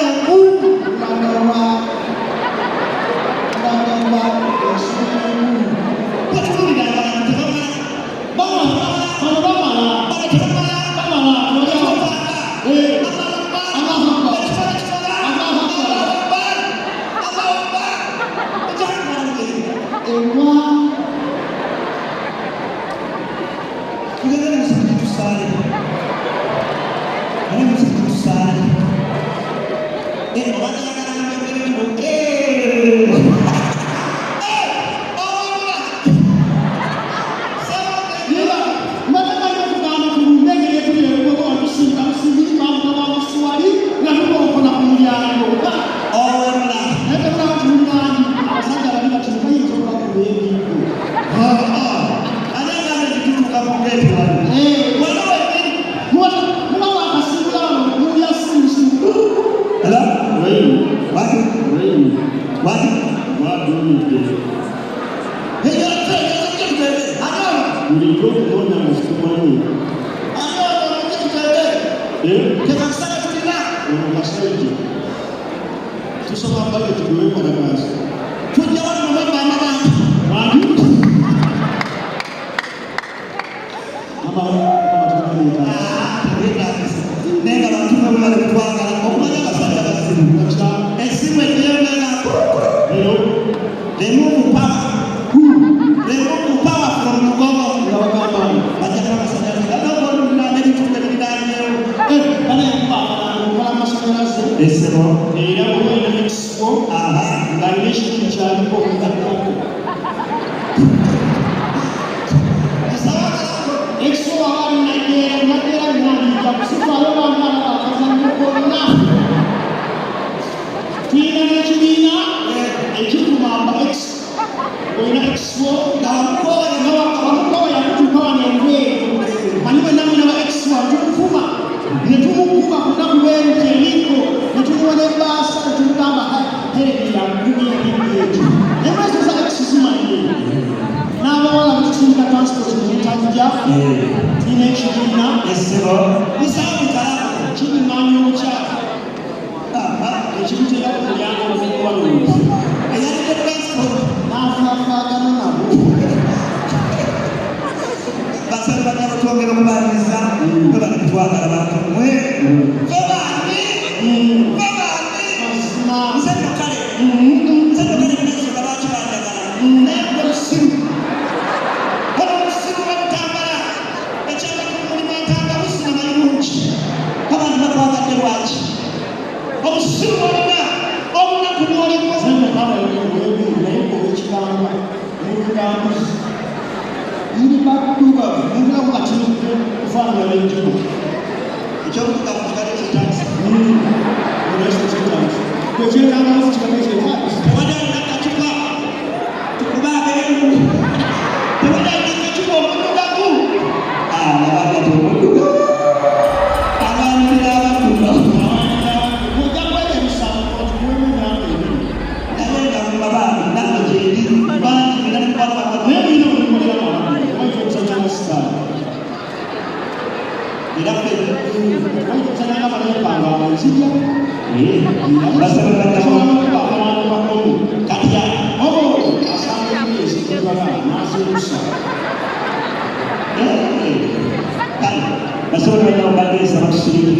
Enku Lagawa, lagawa, ensuku. Batunuulira abantu tebamala. Bamala, bano bamala. Bano tebamala. Bamala, Bano. Eh. Akbar. Allahu Akbar. Ekifala kifala. Allahu Akbar. Allahu Akbar. Allahu Akbar. Ekyakumala. Ewa. Tugende mu muzikiti tusaale. Naye muzikiti tusaale. Eh, obadde oyagala nabyo. Eh. Eh, owulira. Niba, mbadde balina okugamba tulunde engeri etuli ebugogo watusinga musingiri twavuga wa musuwali nga tukonkona ku mulyango. Owulira. Naye temulaba nti mulimanyi abasajja babi bati bayinza okubakuba emiggo. Ate nga nti tutuuka ku geeti wano. Eh. Wano wennyini. Muba wakasiibula wano muwulira simusimu. Hello? What? What? Ate ono? Bulijjo okunoonya nga situmanyi. Ate ono mujje tutende. Tekakisaka tulina. Ono kasajja tusoma budget gwewekolagaasi. Tujja wano mubabba amabantu. Wangi amateekateeka. Naye nga bantu mwe bali kutwagala okumanya abasajja bazibu. Esimu egenda Leero. Remove power. Remove power from Lugogo. Nga bagamba Bajja kuba amasannyalaze ganogonulira n'ebitundu ebiriraanyewo. Banaye kuba akalango okola amasannyalaze. Essebo. Era bw'oba olina expo ng'alina ekitundu kyaliko okugattako. Nsaba akalango. Expo waba ali Nageera, Nageera byonna mbijja kusitwala obanga alaba akazannyo konna. Tulina n'ekibiina ekivuma expo. Olina expo Nga wamukooye. Nga wamukoya kutuuka wano ebweru. Manyi bwenna mulina ba expo tumuvuma ne tumukuba ku lunaku lweruti emiggo ne tumuwa n'ebbaasa ne tumugamba Hereni yakugumya emiggo egyo. Emwezo za ex zimanye n'abawala betusindika transport ne mutajja. Tulina ekibiina. Essebo. Nsaba mukalaamu. Kibiŋŋaanya obukyala ekibuteera ku mulyango ogw'okubalonzi. Eyalidde transport. N'afaafaagana nabo. Basale banyabo, twongera okubaliriza mwe bali kutwagala bantu mwe. Fe bani? Fe bani? Mazima. Nze nno kale. Nze nno kale nina ensonga lwaki banjagala. Naye gwe musiru. Ono omusiru w'ebutambala. Ekyabakulu mulimu entangabuzi na mayirungi. Abantu bakwagadde lwaki? Obusiru bwolina, obunaku bw'oliko. Nze kaba ebweru naye olw'ekibanga n'olugambuzi muli baddugavu mutulako kati kufaanana n'enjuba. Ekyokutugavu kibadde kyetagisa. Kwekyetagamu kibadde kyetagisa. Tewali alina kacupa tukuba abeeru. Tewali alina kacupa omuddugavu. Abagati omuddugavu. Abantu n'abaddugavu. Ojja kwera emisango otukuwemu emyaka 2. Naye nga mubabaani nange gyendi bangi era mukwano Naye mulina omukolera abantu omanyi okusanya nga sitaani. Era ffe. Omanyi okusanya nga malayika nga nzija. Basaba bannabo. Osobola n'okuba akalango ka Omo. Katya? Omo asanga engoye ezijjala n'azerusa. Kale basobola bannabo mbadde nsaba tusiriikirire.